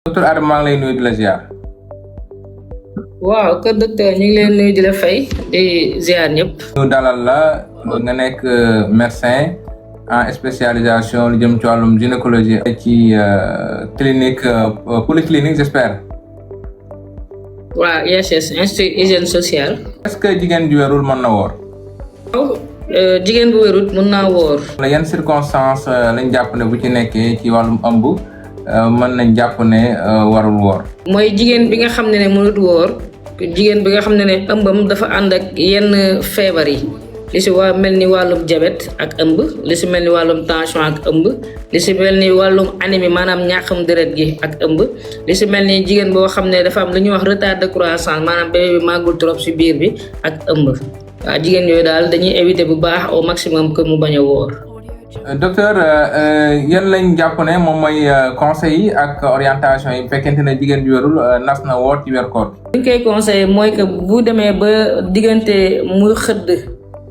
docteur Adama maa ngi lay nuyu di la ziar. waaw kër docteur ñu ngi leen nuyu di la fay di ziar ñëpp. ñu dalal la nga nekk médecin en spécialisation lu jëm ci wàllum gynécologie ci clinique polyclinique j'espère. waaw IHS Institut Hygiène Sociale. est-ce que jigéen ju wérul mën na woor. waaw jigéen bu wérut mën naa woor. yan circonstances lañ jàpp ne bu ci nekkee ci wàllum ëmb mën nañ jàpp ne warul woor. mooy jigéen bi nga xam ne mënut woor jigéen bi nga xam ne ëmbam dafa ànd ak yenn feebar yi li si waa mel ni wàllum diabète ak ëmb li si mel ni wàllum tension ak ëmb li si mel ni wàllum anémie maanaam ñàkkam deret gi ak ëmb li si mel ni jigéen boo xam ne dafa am lu ñuy wax retard de croissance maanaam bébé bi màggul trop si biir bi ak ëmb waaw jigéen yooyu daal dañuy éviter bu baax au maximum que mu bañ a woor. docteur yan lañ jàpp ne moom mooy conseils yi ak orientation yi bu fekkente ne jigéen ju wérul nas na woor ci weer koor bi. li ñu koy conseillé mooy que bu demee ba diggante muy xëdd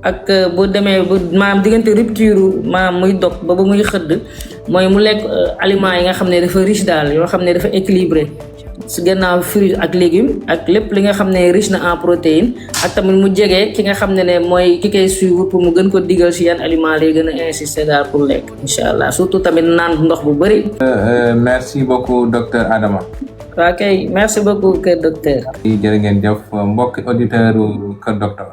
ak bu demee ba maanaam diggante rupture maanaam muy dog ba muy xëdd mooy mu lekk aliments yi nga xam ne dafa riche daal yoo xam ne dafa équilibré si gannaaw fruits ak légumes ak lépp li nga xam ne riche na en protéines ak tamit mu jege ki nga xam ne mooy ki koy suivre pour mu gën ko digal si yan aliments lay gën a insister daal pour lekk incha allah surtout tamit naan ndox bu bëri. merci beaucoup docteur Adama. ok merci beaucoup kër docteur. jërë ngeen jëf mbokki auditeur kër docteur.